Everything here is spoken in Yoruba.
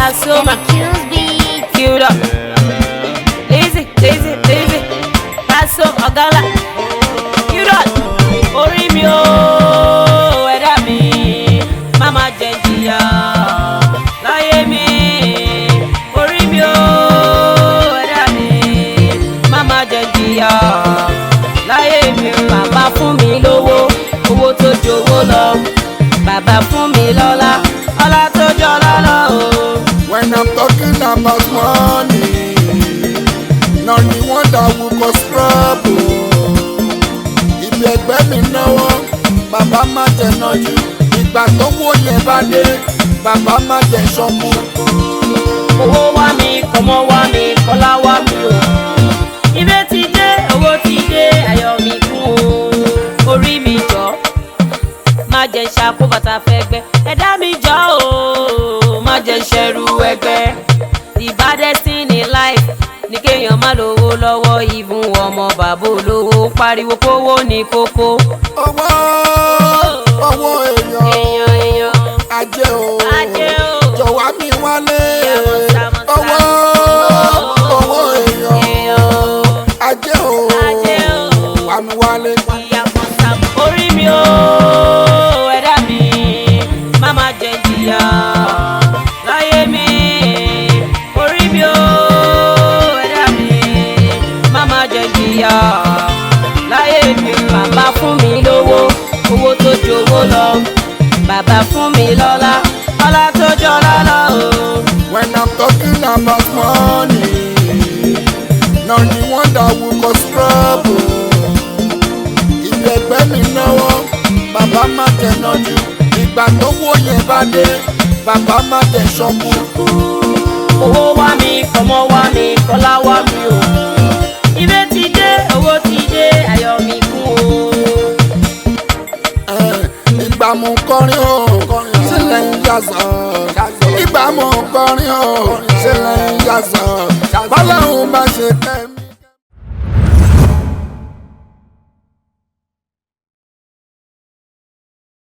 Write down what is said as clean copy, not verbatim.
Pasuma, Q's beat. Queued up. Easy, easy, easy. Paso Ọ̀gálà. Queued up. Orí mi o, ẹ̀dá mi, má má jẹ́ jìyà láyé mi. Orí mi o, ẹ̀dá mi, má má jẹ́ jìyà láyé mi. Bàbá fún mi lówó, owó tó jowó lọ. Bàbá fún mi lọ́lá, ọlá tó jọlá lọ o. When I'm talking about money, not the one that will cause trouble. Ibi ẹgbẹ́ mi náwó, bàbá má jẹ nájú. Ìgbà tó wó yẹn bá dé, bàbá má jẹ ṣọ́kú. Owó wá mi, kọ́mọ wá mi, kọ́lá wá mi o. Ire ti dé, owó ti dé, ayọ̀ mi kún o. Orí mi jọ, má jẹ́ n ṣakó bàtà fẹ́gbẹ́. Ẹ̀dá mi jọ o, má jẹ́ n ṣẹrú ẹgbẹ́. The baddest thing in life ní kéèyàn má lówó lọ́wọ́. Ìbùn ọmọ bàbá olówó pariwo kówó ní kókó. Owó, owó èèyàn, Èèyàn èèyàn, ajé o, ajé o. Jọ̀wá mi wálé. Ìyá mọ̀sá mọ̀sá. Owó, owó èèyàn, Èèyàn o. Ajé o, Ajé o. Wá mi wálé. Orí mi o, ẹ̀dá mi, má má jẹ́ jìyà láyé mi. Orí mi o, ẹ̀dá mi, má má jẹ́ jìyà láyé mi. Bàbá fún mi lówó, owó tó jowó lọ. Bàbá fún mi lọ́lá, ọlá tó jọlá lọ o. When I'm talking about money, not the one that will cause trouble. Ibi ẹgbẹ́ mi náwó, bàbá má jẹ nájú. Ìgbà tó wó yẹn bá dé, bàbá má jẹ ṣọ́kú. Owó wá mi, kọ́mọ wá mi, kọ́lá wá mi o. Ire ti dé, owó ti dé, ayọ̀ mi kún o. Ìgbà mú kọrin o, sílẹ̀ ń yàzọ̀. Ìgbà mú kọrin o, sílẹ̀ ń yàzọ̀. Bọ́láhùn bá ṣe kẹ́.